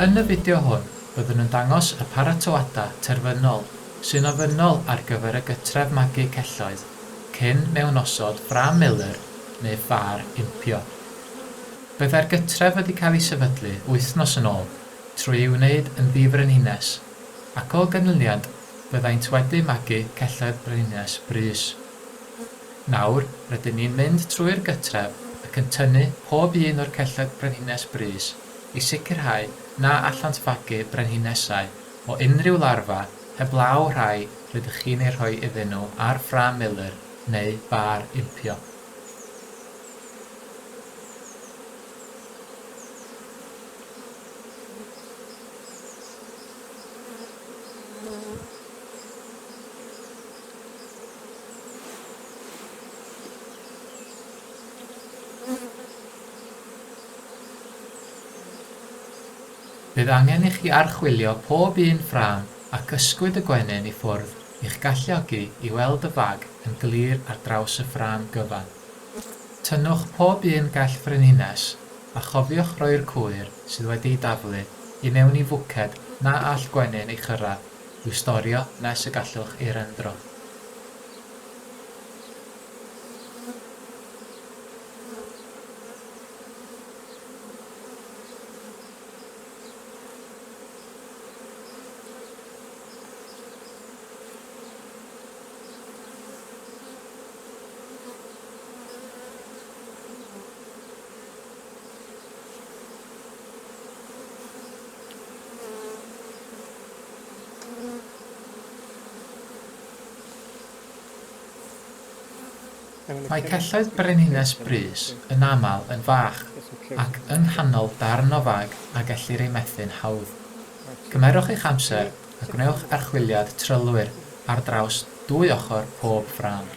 Yn y fideo hwn, byddwn yn dangos y paratoadau terfynol sy'n ofynnol ar gyfer y gytref magu celloedd cyn mewnosod ffrâm Miller neu far impio. Byddai'r gytref wedi cael ei sefydlu wythnos yn ôl trwy ei wneud yn ddi-frenhines, ac o ganlyniad byddaint wedi magu celloedd brenhines brys. Nawr, rydyn ni'n mynd trwy'r gytref ac yn tynnu pob un o'r celloedd brenhines brys i sicrhau na allant fagu brenhinesau o unrhyw larfa heblaw rhai rydych chi'n eu rhoi iddyn nhw ar ffrâm Miller neu bar impio. Bydd angen i chi archwilio pob un ffrâm ac ysgwyd y gwenyn i ffwrdd i'ch galluogi i weld y fag yn glir ar draws y ffrâm gyfan. Tynnwch pob un gell frenhines a chofiwch roi'r cwyr sydd wedi'i daflu i mewn i fwced na all gwenyn ei chyrraedd i'w storio nes y gallwch ei rendro. Mae celloedd Brenhines Brys yn aml yn fach ac yng nghanol darn o fag a gellir eu methu'n hawdd. Cymerwch eich amser a gwnewch archwiliad trylwyr ar draws dwy ochr pob ffrâm.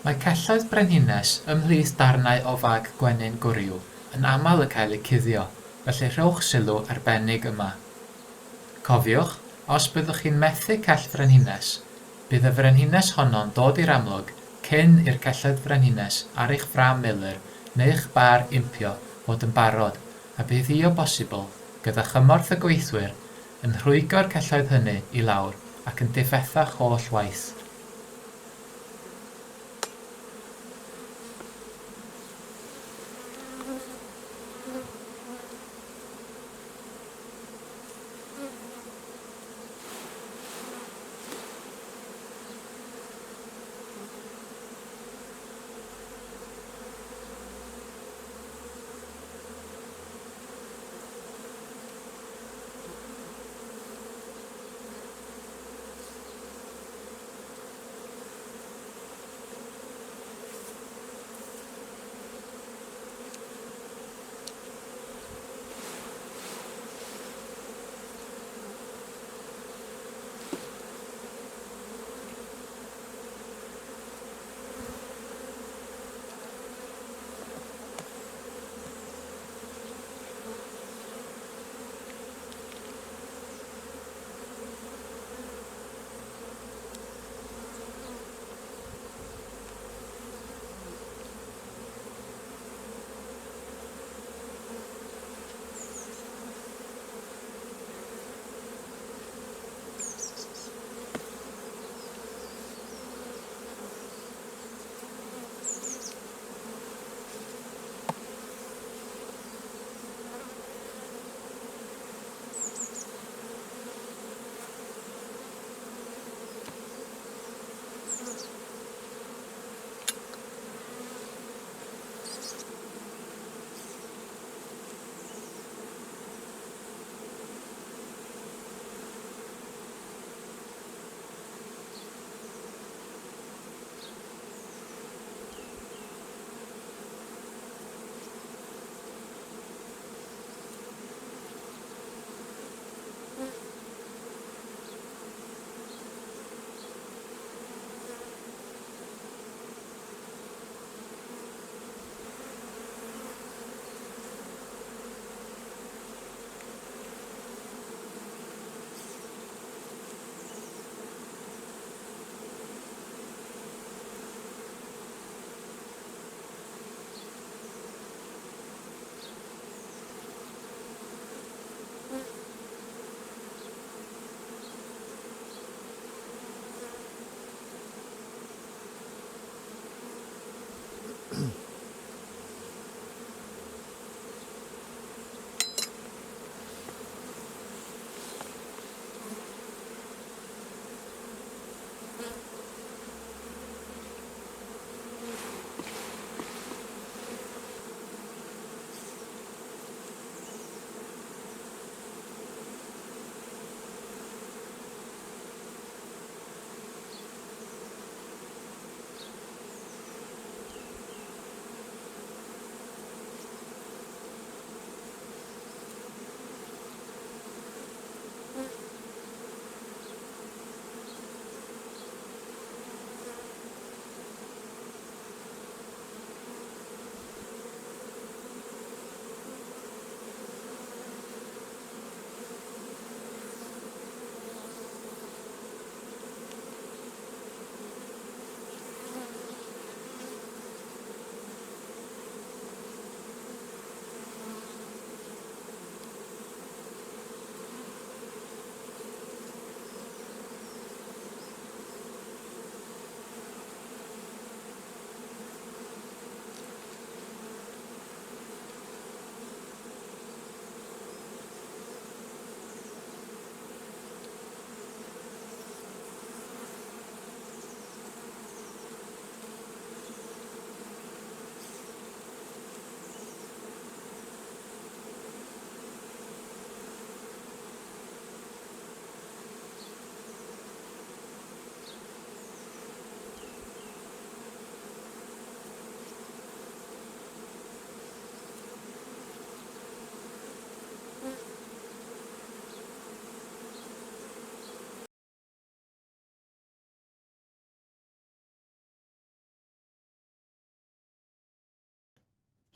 Mae celloedd Brenhines ymhlith darnau o fag gwenyn gwryw yn aml yn cael eu cuddio, felly rhowch sylw arbennig yma. Cofiwch, os byddwch chi'n methu cell frenhines, bydd y frenhines honno'n dod i'r amlwg cyn i'r celloedd frenhines ar eich ffrâm Miller neu'ch bar impio fod yn barod a bydd hi o bosibl, gyda chymorth y gweithwyr, yn rhwygo'r celloedd hynny i lawr ac yn difetha'ch holl waith.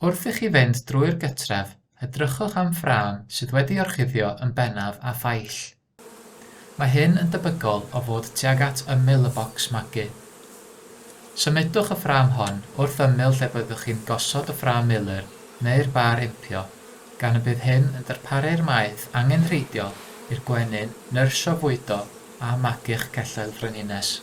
Wrth i chi fynd drwy'r gytref, edrychwch am ffrâm sydd wedi orchuddio yn bennaf â phaill. Mae hyn yn debygol o fod tuag at ymyl y bocs magu. Symudwch y ffrâm hon wrth ymyl lle byddwch chi'n gosod y ffrâm Miller neu'r bar impio, gan y bydd hyn yn darparu'r maeth angenrheidiol i'r gwenyn nyrsio fwydo a magu'ch celloedd frenhines.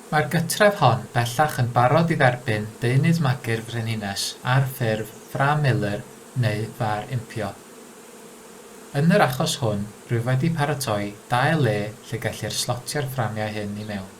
Mae'r gytref hon bellach yn barod i dderbyn deunydd magu'r Frenhines ar ffurf ffrâm Miller neu far impio. Yn yr achos hwn, rwyf wedi paratoi dau le lle gellir slotio'r fframiau hyn i mewn.